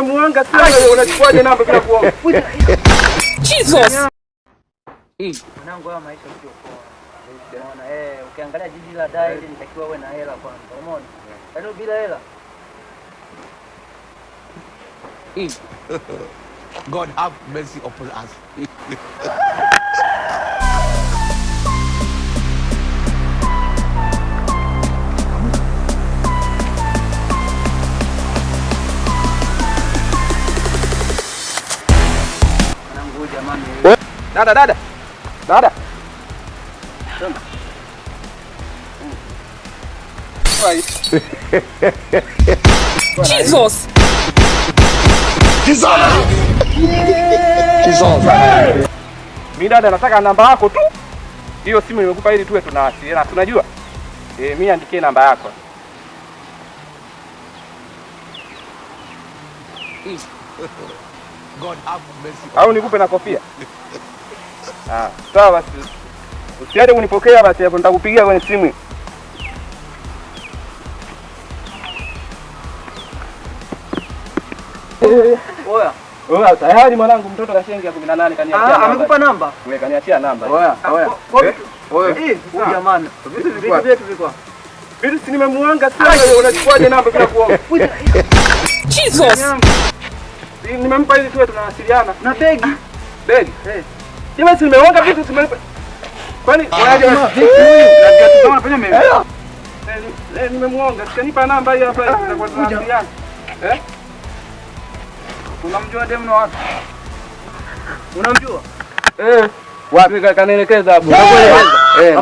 Nimemuanga sana, unachukuaje namba bila kuomba? Jesus. Mwanangu, haya maisha sio poa. Unaona eh, ukiangalia jiji la Dar hili nitakiwa uwe na hela kwanza. Umeona? Yaani bila hela God have mercy upon us. Mwanangu huyu jamani. Dada, dada. Dada. Jesus. Mimi dada nataka namba yako tu. Hiyo simu nimekupa ili tuwe tunawasiliana. Tunajua? Eh, mimi andikie namba yako. God have mercy. Au nikupe na kofia? Ah, sawa basi. Usiache kunipokea basi hapo nitakupigia kwenye simu. Oya. Oya, tayari mwanangu mtoto kashengi ya 18 kaniachia Ah, namba. amekupa namba? Wewe kaniachia namba. Oya, oya. Kwa Oya. eh, huyu jamani. Vitu vyetu viko. Vitu si nimemuanga sana, unachukuaje namba bila kuomba? Jesus. Nimempa ili tuwe tunawasiliana. Na begi. Begi. Eh. Jamaa si nimeonga vitu simenipa. Kwani unaje Vipi huyu? Na viatu kama unafanya mimi. Eh, nimemuonga, sikanipa namba hii hapa tutakuwa tunawasiliana. Eh? Unamjua demu na wapi? Unamjua? Eh. Wapi kanielekeza hapo? Eh,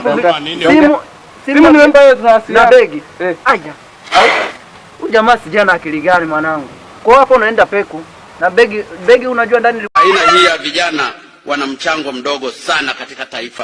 Simu simu nimempa yeye tunawasiliana. na begi. Eh. Aya. Huyu jamaa sijana akili gani mwanangu? Kwa hiyo hapo unaenda peku na begi begi unajua ndani Aina hii ya vijana wana mchango mdogo sana katika taifa.